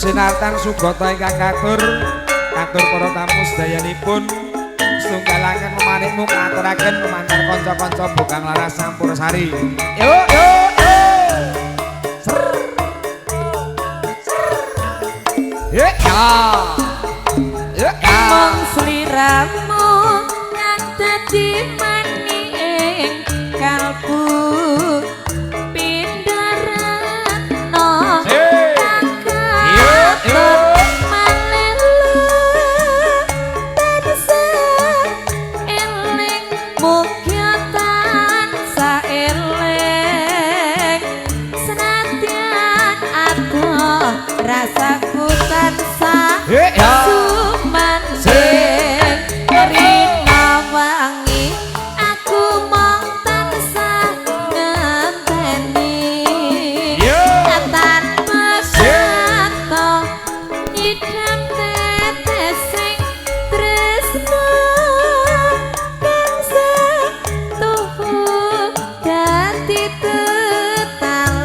Sinartan sugata ingkang katur katur para tamu sedayanipun setunggalanken memanikmu katuraken lumantar kanca-kanca Bogang Laras Campursari. Yo yo yo. Ser. Ser. Ya. Ya. Mung sliramu kang dadi mani ing kalbu pindharatno kang katon malelo tansah eling mugi tansah eling senadyan adoh rasaku tansah sumandhing rina wangi aku mung tansah ngenteni tanpa kata nyidam tetesing tresna kang setuhu dadi tetaline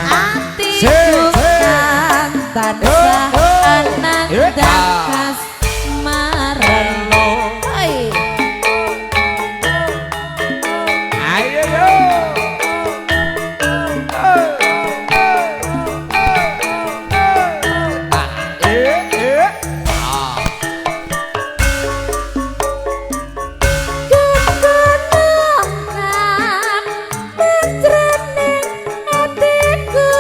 atiku kang tansah anandang kasmaran. Hai. Ayo yo. Kekonongan majroning atiku,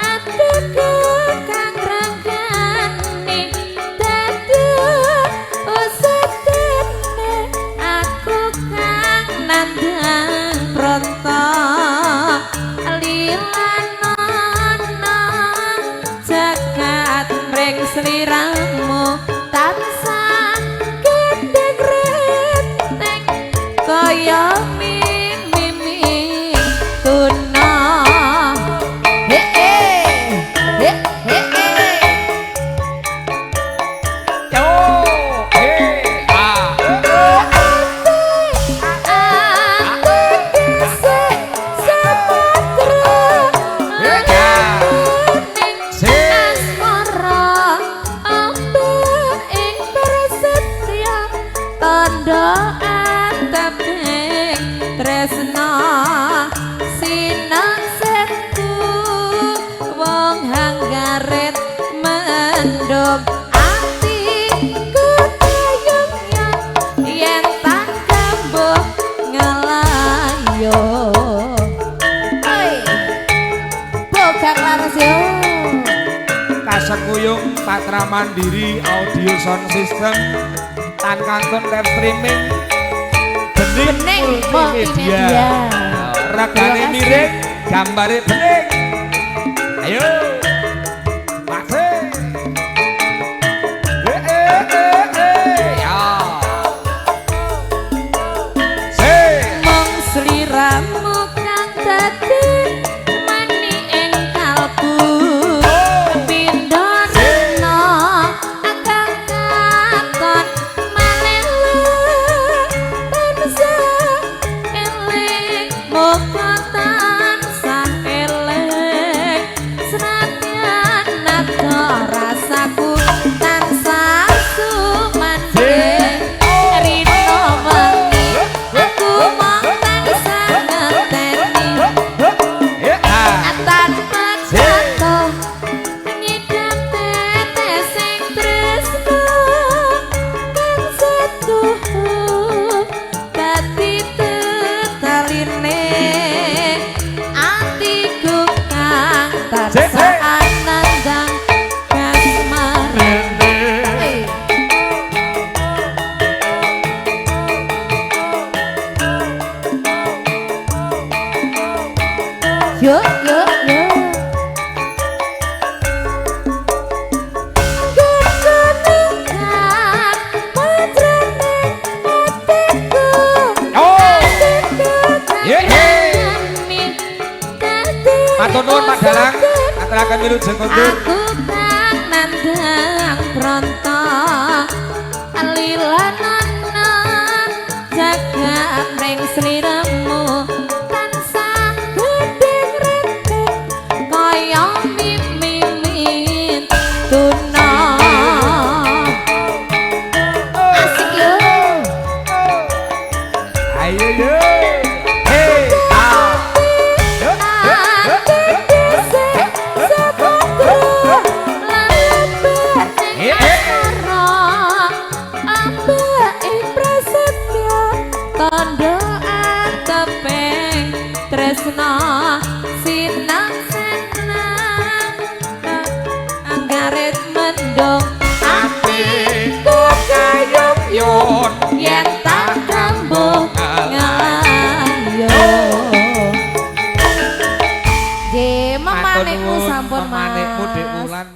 atiku kang ranggani dadi usadene aku kang nandhang pronto lilanono jagat mring sliramu tansah gendeng reteng kaya mimimi tuna. He he he he he. Yo. Eh. Ah. Tresna sinaksetku wong hanggaret mendung atiku tayung yen tak kambuh ngelayo. Oi, Bogang Laras yo. Kasengkuyung Patra Mandiri Audio Sound System tan kantun live streaming bening, Bening multimedia. Multimedia. Regane miring, gambare bening. Ayo. Masih. Eh eh eh eh. Ya. Se. Mung sliramu kang dadi mani ing kalbu pindha akang katon malelo tansah eling muga tansah eling senadyan adoh rasaku tansah sumandhing rina wengi aku mung tansah ngenteni Ya. Tanpa kata nyidam tetesing tresna kang setuhu dadi tetaline atiku kang tansah anandang kasmaran. Hey. Yo yo yo. Kekonongan majroning atiku, Oh. atiku kang Ye, ye. ranggani dadi Matur nuwun Pak Dalang, aturaken wilujeng kondur. Aku kang nandhang pronto lilanono jagat ring sliramu tansah gedeng reteng kaya mimpi. yo. Hey, ah. Yo, yo, yo, yo, yo. Eh, eh. Tresna sinang senang anggaret mendung Atiku kayung yun yen tak kambuh ngalayo. Nggih, memanikmu sampun Mas. Memanikmu Dek Wulan.